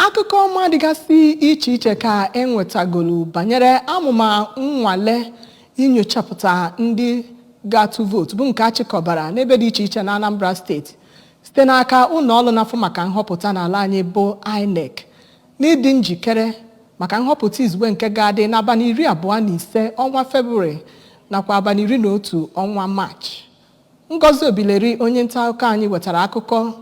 Akụkọ ọma dịgasị iche iche ka e nwetagolu banyere amụma nnwale inyochapụta ndị ga-atụ vootu, bụ nke a chịkọbara n'ebe dị iche iche na Anambra Steeti site n'aka ụlọ ọrụ na-afụ maka nhọpụta n'ala anyị bụ INEC, n'ịdị njikere maka nhọpụta izugbe nke ga-adị n'abalị 25 ọnwa Febrụwarị nakwa abalị 11 ọnwa Maachị. Ngozi Obileri, onye nta akụkọ anyị, wetara akụkọ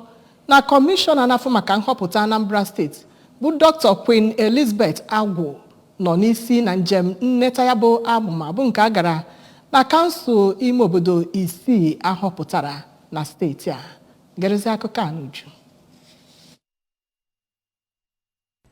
na kọmishọna na-afụ maka nhọpụta Anambra Steeti bụ Dr. Queen Elizabeth Agwu nọ n'isi na njem nneta ya bụ amụma, bụ nke a gara na kansụl ime obodo isii ahọpụtara na steeti a. Gerezi akụkọ a n'uju.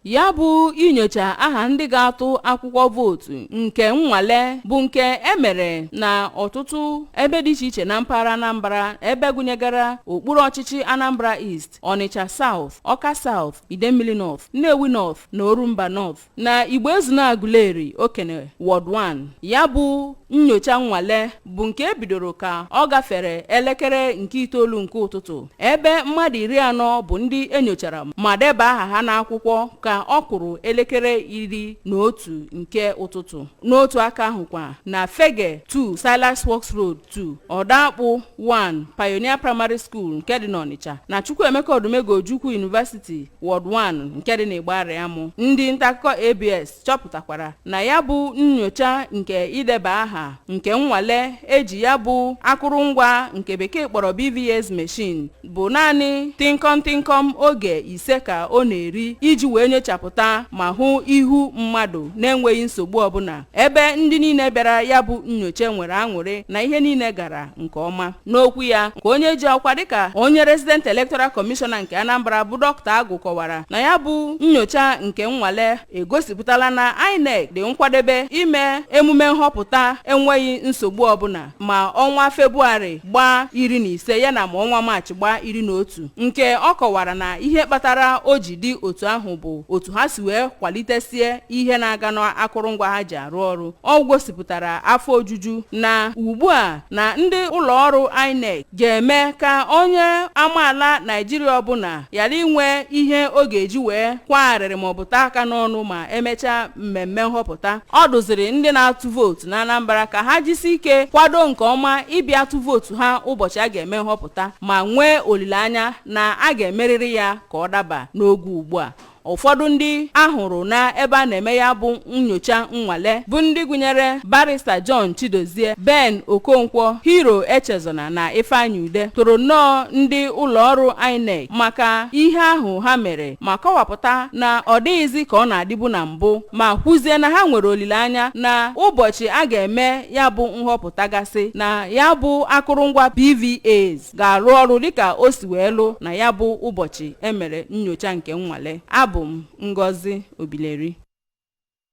Ya bụ inyocha aha ndị ga-atụ akwụkwọ vootu nke nnwale bụ nke emere na ọtụtụ ebe dị iche iche na mpaghara Anambra, ebe gụnyegara okpuru ọchịchị Anambra East, Onitsha South, Awka South, Idemmili North, Nnewi North na Orumba North na Igbo-Ezuna Aguleri Okene Ward 1. Ya bụ nyocha nnwale bụ nke ebidoro ka ọ gafere elekere nke itoolu nke ụtụtụ, ebe mmadụ 40 bụ ndị enyochara ma deba aha ha n'akwụkwọ ka ọ kụrụ elekere 11 nke ụtụtụ. N'otu aka ahụkwa, na Fegge 2, Silas Works Road 2, Ọdakpụ 1, Pioneer Primary School nke dị n'Ọnịcha na Chukwuemeka Odumegwu Ojukwu University Ward 1 nke dị n'Igbariam, ndị nta akụkọ ABS chọpụtakwara na ya bụ nyocha nke ideba aha nke nnwale eji ya bụ akụrụngwa nke Bekee kpọrọ BVAS machine bụ naanị tịnkọm tịnkọm oge 5 ka ọ na-eri iji wee nyochapụta ma hụ ihu mmadụ na-enweghị nsogbu ọbụla, ebe ndị niile bịara ya bụ nyocha nwere aṅụrị na ihe niile gara nke ọma. N'okwu ya, ka onye ji ọkwa dịka onye Resident Electoral Commissioner nke Anambra bụ Dr. Agụ kọwara na ya bụ nyocha nke nnwale egosipụtala na INEC dị nkwadebe ime emume nhọpụta enweghị nsogbu ọbụla ma ọnwa Febụwarị gbaa 15 ya na ma ọnwa Maachị gbaa 11, nke ọ kọwara na ihe kpatara o ji dị otu ahụ bụ otu ha si wee kwalitesie ihe na-aga n'akụrụngwa ha ji arụ ọrụ. Ọ gosipụtara afọ ojuju na ugbu a na ndị ụlọ ọrụ INEC ga-eme ka onye amaala Naijiria ọbụla ghara inwe ihe ọ ga-eji wee kwagharịrị maọbụ taa aka n'ọnụ ma emechaa mmemme nhọpụta. Ọ dụziri ndị na-atụ vootu na Anambra ka ha jisi ike kwado nke ọma ịbịa tụ vootu ha ụbọchị a ga-eme nhọpụta, ma nwee olileanya na a ga-emerịrị ya ka ọ daba n'oge ugbu a. Ụfọdụ ndị ahụrụ na ebe a na-eme ya bụ nyocha nnwale bụ ndị gụnyere Barrister John Chidozie, Ben Okonkwo, Hero Echezona na Ifeanyi Ude toro nnọọ ndị ụlọọrụ INEC maka ihe ahụ ha mere, ma kọwapụta na ọ dịghịzị ka ọ na-adịbu na mbụ, ma kwuzie na ha nwere olileanya na ụbọchị a ga-eme ya bụ nhọpụta gasị na ya bụ akụrụngwa BVAs ga-arụ ọrụ dịka o si wee lụ na ya bụ ụbọchị emere nyocha nke nnwale. Abụ m Ngozi Obileri.